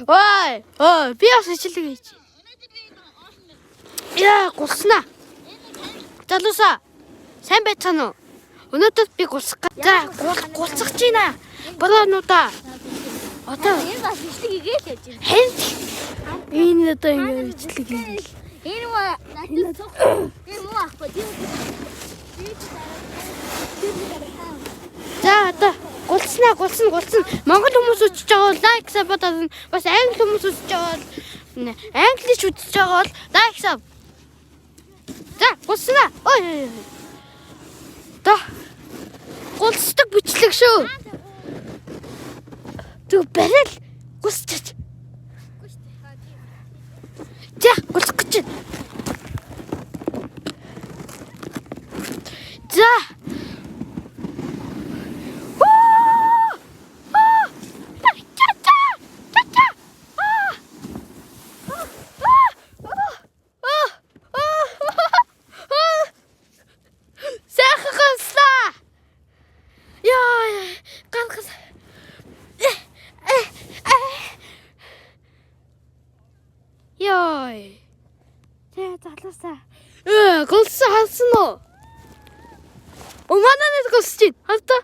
Ой, ой, би бас бичлэг хийж. Яа, гулснаа. Залуусаа. Сайн байцгаана уу? Өнөөдөр би гулсах га. За, гулцах чинь аа. Броонуудаа. Одоо Энэ бас бичлэг хийгээл яаж юм. хэнт энэ одоо ингэ бичлэг хийгээл. Энэ муу надад цуг. Энэ муу ахгүй. Тийм. За одоо гулснаа гулсна гулсна. Монгол хүмүүс үзэж байгаа бол like sub дарна. Бас англи хүмүүс үзэж байгаа бол англич үзэж байгаа бол like sub. За гулснаа. Ой. Ой, ой. Одоо гулсдаг бичлэг шүү. Зүг барайл гулсчих. За гулсах гэж байна. За. Уу! Аа! Ча-ча! Ча-ча! Аа! Аа! Аа! Аа! Аа! Сайхан голслаа. Яа, ганхас. Йой. Тэ залуусаа. Голсон хансан уу? О манай нэг голсож байна. Хавта.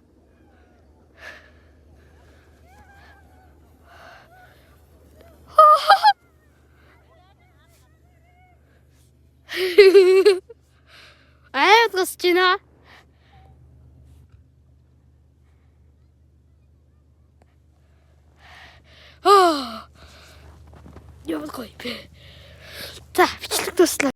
Аа, голсож байна. Аа. Ямар гоё. За, бичлэг дуслаа.